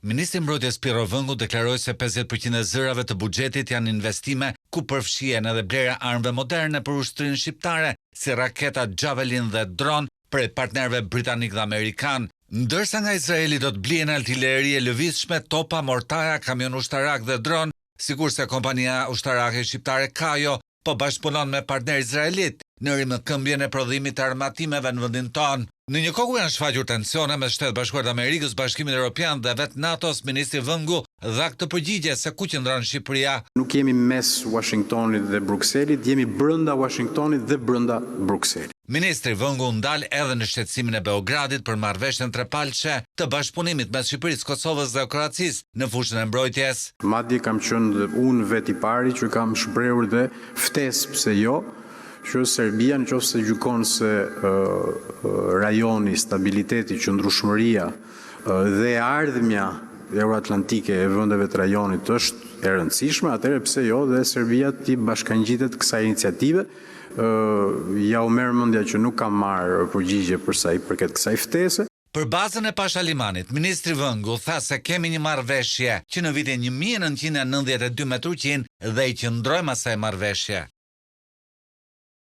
Ministri i Mbrojtjes Pirro Vengu deklaroi se 50% e zërave të buxhetit janë investime ku përfshihen edhe blerja e armëve moderne për ushtrinë shqiptare, si raketa Javelin dhe dron prej partnerëve britanikë dhe amerikanë. Ndërsa nga Izraeli do të blihen artileri e lëvizshme, topa, mortaja, kamionë ushtarakë dhe dron, sikurse kompania ushtarake shqiptare Kajo po bashkëpunon me partnerë izraelitë në rimëkëmbjen e prodhimit të armatimeve në vendin tonë. Në një kohë ku janë shfaqur tensione mes Shteteve të Bashkuara të Amerikës, Bashkimit Evropian dhe vetë NATO-s, ministri Vengu dha këtë përgjigje se ku qëndron Shqipëria. Nuk jemi mes Uashingtonit dhe Brukselit, jemi brenda Uashingtonit dhe brenda Brukselit. Ministri Vengu u ndal edhe në shqetësimin e Beogradit për marrëveshjen trepalëshe të bashkëpunimit mes Shqipërisë, Kosovës dhe Kroacisë në fushën e mbrojtjes. Madje kam qenë dhe unë vetë i pari që kam shprehur dhe ftesë pse jo, që Serbia në qoftë se gjykon se rajoni, stabiliteti, qëndrueshmëria dhe e ardhmja euroatlantike e vendeve të rajonit është e rëndësishme, atëherë pse jo dhe Serbia t'i bashkangjitet kësaj iniciative. Ja u merr mendja që nuk kam marrë përgjigje për sa i përket kësaj ftese. Për bazën e Pashalimanit, ministri Vengu tha se kemi një marrëveshje që në vitin 1992 me Turqinë dhe i qëndrojmë asaj marrëveshje.